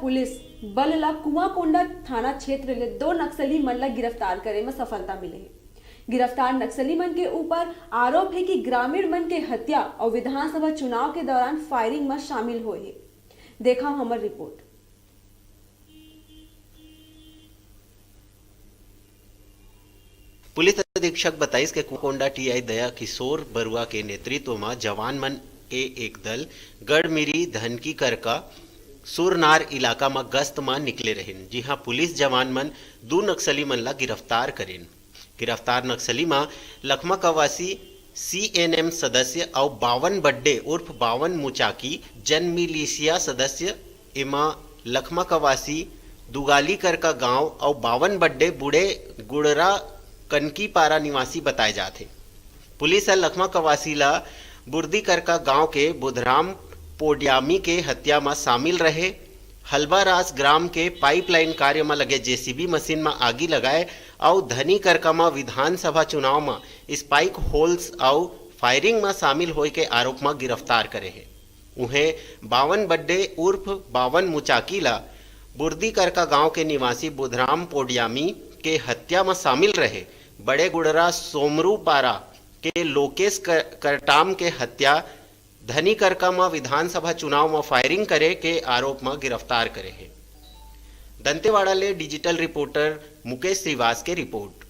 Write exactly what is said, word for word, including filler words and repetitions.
Police बल ला कुआंकोंडा थाना क्षेत्र ले दो नक्सली मन ला गिरफ्तार करे म सफलता मिले हे। गिरफ्तार नक्सली मन के ऊपर आरोप हे कि ग्रामीण मन के हत्या अउ विधानसभा चुनाव के दौरान फायरिंग म शामिल होए हे। देखा हमर रिपोर्ट। पुलिस अधीक्षक बताइस के कुआंकोंडा टीआई दया किशोर बरुआ के नेतृत्व म जवान मन के एक दल गढ़मिरी धनकी करका सुरनार इलाका म गश्त म निकले रहिन, जिहां पुलिस जवान मन दू नक्सली मन ला गिरफ्तार करिन। गिरफ्तार नक्सली म लखमा कवासी सीएनएम सदस्य अउ बावन बड्डे उर्फ बावन मुचाकी जन मिलिशिया सदस्य, एमा लखमा कवासी दुगाली करका गांव अउ बावन बड्डे बूढ़े गुड़रा कनकीपारा निवासी बताए जात हे। पुलिस ह लखमा कवासी ला बुर्दी करका गांव के बुधराम पोडियामी के हत्या म शामिल रहे। हलबारास ग्राम के पाइपलाइन कार्य म लगे जेसीबी मशीन म आगी लगाए अउ धनी करका म विधानसभा चुनाव म स्पाइक होल्स अउ फायरिंग म शामिल होए के आरोप म गिरफ्तार करे हे। उहें बावन बड्डे उर्फ बावन मुचाकी ला बुर्दी करका गांव के निवासी बुधराम पोडियामी के हत्या म शामिल रहे बड़े गुड़रा सोमरू पारा के लोकेश क-, करटाम के हत्या धनी करका म विधानसभा चुनाव म फायरिंग करे के आरोप म गिरफ्तार करे हे। दंतेवाड़ा ले डिजिटल रिपोर्टर मुकेश श्रीवास के रिपोर्ट।